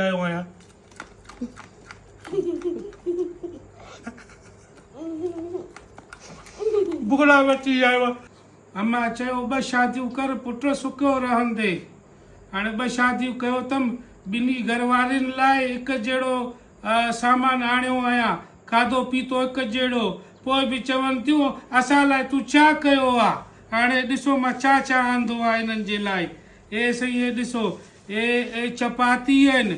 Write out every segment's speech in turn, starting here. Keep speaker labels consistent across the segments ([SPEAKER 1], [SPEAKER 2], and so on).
[SPEAKER 1] آيو آهيان. ڀڳڙا وٺي آيو آهيان. امان چيو ٻه شاديون ڪر پٽ سکيو رهندي. هاڻي ٻه شاديون ڪيو اٿم. ٻنهي گهر وارين لاء هڪ جهڙو سامان آڻيو آهيان. کاڌو پيتو هڪ جهڙو. پوء به چون ٿيون اسان لاء تون ڇا ڪيو آ. هاڻي ڏسو مان ڇا ڇا آندو آ هنن جي لاء. اي سائين هي ڏسو اهي اهي چپاتي آهن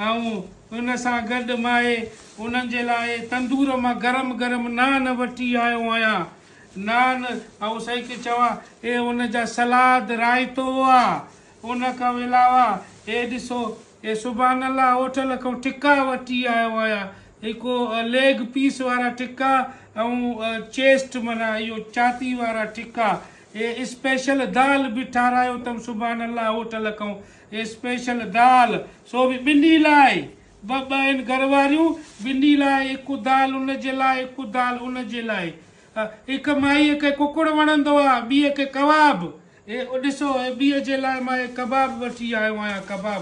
[SPEAKER 1] ۽ ان سان گڏ مان اهي انهن جي لاء تندور مان گرم گرم نان وٺي آيو آهيان. نان ۽ سائين کي چوان اهي ان جا سلاد رائتو آ. ان کان علاوه اهي ڏسو اهي سبحان الله هوٽل کان ٽڪا وٺي آيو آهيان. هڪ ليگ پيس وارا ٽڪا ۽ چيسٽ معنيٰ اهو چاتي وارا ٽڪا. هي اسپيشل دال به ٺارايو اٿم سبحان الله هوٽل کئون اسپيشل دال سو به ٻنهي لاء ٻه ٻه آهن گهر واريون ٻنهي لاء هڪ دال ان جي لاء هڪ دال ان جي لاء هڪ مائيء کي ڪڪڙ وڻندو آ ٻيء کي ڪواب هي ڏسو هي ٻيء جي لاء مان هي ڪباب وٺي آيو آهيان ڪباب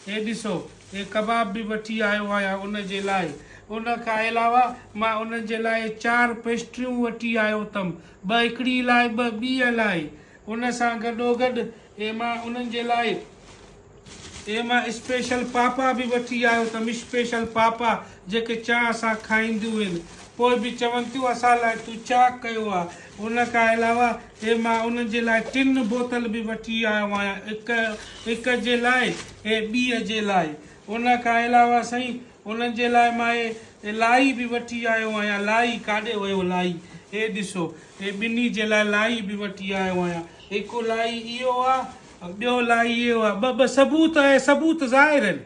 [SPEAKER 1] هي ڏسو هي ڪباب به وٺي آيو آهيان ان جي لاء. ان کان علاوه مان انهن جي لاء چار پيسٽريون وٺي آيو اٿم، ٻه هڪڙي لاء ٻه ٻيء لاء. ان سان گڏوگڏ هي مان انهن جي لاء هي مان اسپيشل پاپا به وٺي آيو اٿم، اسپيشل پاپا جيڪي چانهه سان کائينديون آهن. پوء به چون ٿيون اسان لاء تون ڇا ڪيو آ. ان کان علاوه هي مان انهن جي لاء ٽن بوتل به وٺي آيو آهيان هڪ هڪ جي لاء ۽ ٻيء جي لاء. ان کان علاوه سائين انهن جي لاء مان هي لائي به وٺي آيو آهيان. لائي ڪاڏي ويو لائي؟ هي ڏسو هي ٻنهي جي لاء لائي به وٺي آيو آهيان. هڪ لائي اهو آ ٻيو لائي اهو آ. ٻه ٻه ثبوت ۽ ثبوت ظاهر آهن.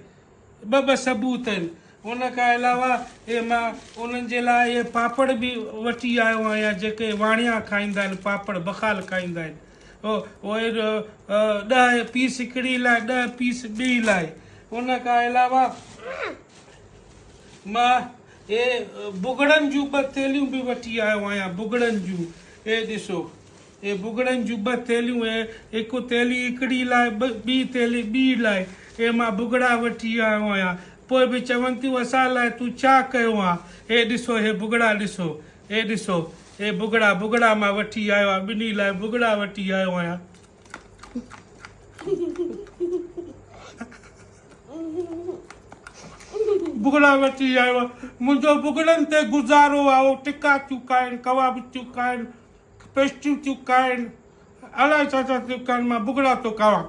[SPEAKER 1] ٻه ٻه ثبوت آهن. ان کان علاوه اهي مان انهن جي لاء اهي پاپڙ به وٺي آيو آهيان جيڪي واڻيا کائيندا آهن پاپڙ بخال کائيندا آهن. اهي ڏهه پيس هڪڙي لاء ڏهه پيس ٻئي لاء. ان کان علاوه مان اهي ڀڳڙن جون ٻه ٿيلهيون به وٺي آيو آهيان ڀڳڙن جون اهي ڏسو. اهي ڀڳڙن جون ٻه ٿيلهيون اهي هڪ ٿيلهي هڪڙي لاء ٻي ٿيلهي ٻي لاء. اهي مان ڀڳڙا وٺي آيو آهيان. پوء به چون ٿيون اسان لاء تون ڇا ڪيو آ؟ هي ڏسو هي ڀڳڙا ڏسو. هي ڏسو هي ڀڳڙا ڀڳڙا مان وٺي آيو آهيان ٻنهي لاء ڀڳڙا وٺي آيو آهيان. ڀڳڙا وٺي آيو آهيان. منهنجو ڀڳڙن تي گذارو آ. اهو ٽڪا ٿيون کائن ڪواب ٿيون کائن. پيسٽريون ٿيون کائن، الائي ڇا ڇا ٿيون کائن، مان ڀڳڙا ٿو کاوان.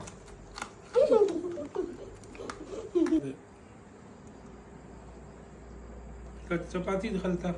[SPEAKER 1] چپاتي خلطا.